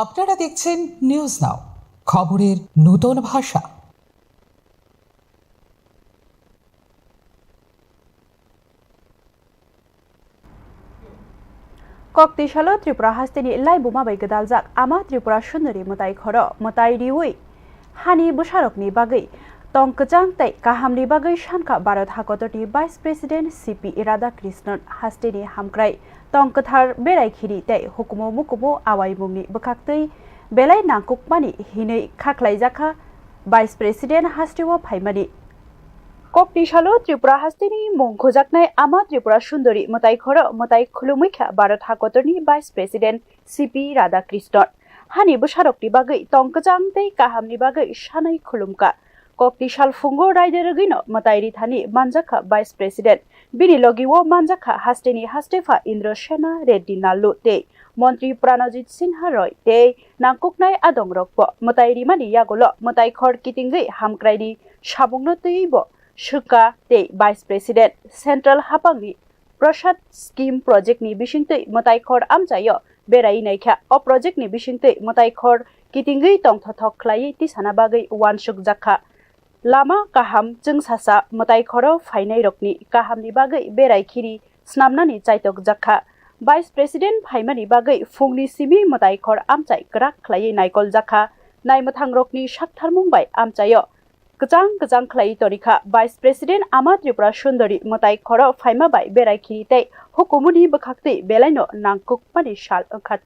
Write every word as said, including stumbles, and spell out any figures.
আপনারা দেখছেন news now, খবরের নতুন ভাষা। Koktisalo Tripura hasteni laibuma bai gwdaljak Ama Tripura Sundori mwtai khoro mwtai riwi hani bwsarokni bagwi tong kwchang tei kahamni bagwi sankha Bharat hakotorni Vice President C P Radhakrishnan hasteni hamkrai tong kwthar berai khiri tei hukumu mukumu awaimungni bwkhaktwi belai nangkukmani hinwi khaklaijakha Vice President hasteo phaimani. Koktisalo Tripura hasteni mung khujaknai Ama Tripura Sundori mwtai khoro mwtai khulumwi kha Bharat hakotorni Vice President C P Radhakrishnan. Hani bwsarokni bagwi tong kwchang tei kahamni bagwi sanai khulumkha. Koktisal phungo raida rwgwino mwtai rithani manjakha Vice President. Bini logi o manjakha hasteni hastepha Indra Sena Reddy Nallu tei Montri Pranajit Sinha Roy tei nangkuknai adongrokbo mwtai rimani yagulo mwtai khor kitingwi hamkraini sabungno twibo swkha tei Vice President Central hapangni Prasad Scheme project ni bisingtwi mwtai khor amchaio berai naikha. O project ni bisingtwi mwtai khor kitingwi tongthothok khlaiwi tisana bagwi uansukjakha. Lama kaham chwngsasa mwtai khoro phainairokni kahamni bagwi berai khiri snamnani chaitokjakha. Vice President phaimani bagwi phungni simi mwtai khor amchai kwrak khlaiwi naikoljakha. Naimwthangrokni saktharmung bai amchaio kwchang kwchang khlaiwi tonikha. Vice President Ama Tripura Sundori mwtai khoro phaima bai berai khiri tei hukumuni bwkhaktwi belaino nangkukmani sal wngkha.